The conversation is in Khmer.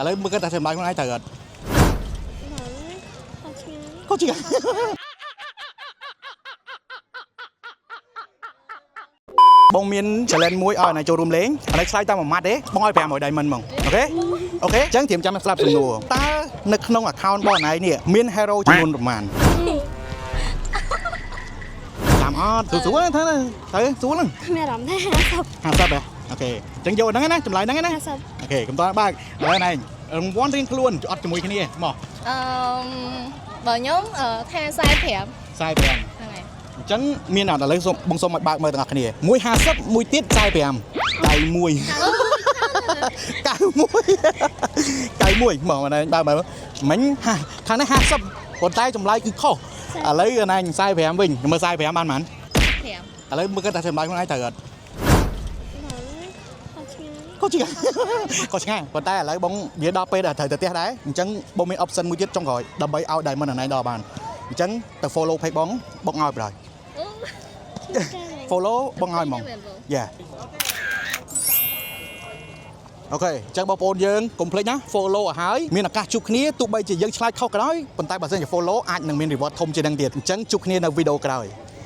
ឥឡូវមើលគិតថាចម្លើយខ្លួនឯងត្រូវអត់ ខុសឆ្ងាយ ក៏ជាបងមាន challenge មួយឲ្យណៃចូលរួមលេងឥឡូវឆ្លើយតាមមួយម៉ាត់ទេបងឲ្យ500 diamond ហ្មង okay okay អញ្ចឹងត្រៀមចាំស្ដាប់សំណួរតើនៅក្នុង account របស់ណៃនេះមាន hero ចំនួនប្រមាណតាមអត់ស្រួលៗថាទៅស្រួលហ្នឹង មានអារម្មណ៍ថា50 50ហ៎ okay អញ្ចឹងយកហ្នឹងណាចម្លើយហ្នឹងណា 50 okay កំតបើកឥឡូវណៃរង្វាន់រៀងខ្លួនអត់ជាមួយគ្នាមក អឺបើខ្ញុំថា45 45 ហ្នឹងហើយ អញ្ចឹងមានអត់ឥឡូវសូមបងសូមឲ្យបើកមើលទាំងអស់គ្នាមួយ50មួយទៀត45ដៃមួយ91 91មកណែបើកមើលមិញហាខាងនេះ50ប៉ុន្តែចម្លើយគឺខុសឥឡូវណែ45វិញមើល45បានប៉ុន្មាន 5 ឥឡូវមើលគិតថាចម្លើយខ្លួនឯងត្រូវអត់ ខុសឆ្ងាយ ក៏ជាក៏ឆ្ងាយប៉ុន្តែឥឡូវបងវាដល់ពេលដែលត្រូវទៅផ្ទះដែរអញ្ចឹងបងមាន option មួយទៀតចុងក្រោយដើម្បីឲ្យ diamond ណែដល់បានអញ្ចឹងទៅ follow page បងបងឲ្យបណ្ដោយ follow បងឲ្យហ្មង yeah okay អញ្ចឹងបងប្អូនយើងកុំភ្លេចណា follow ឲ្យហើយមានឱកាសជួបគ្នាទោះបីជាយើងឆ្លើយខុសក៏ដោយប៉ុន្តែបើសិនជា follow អាចនឹងមាន reward ធំជាងនឹងទៀតអញ្ចឹងជួបគ្នានៅវីដេអូក្រោយ។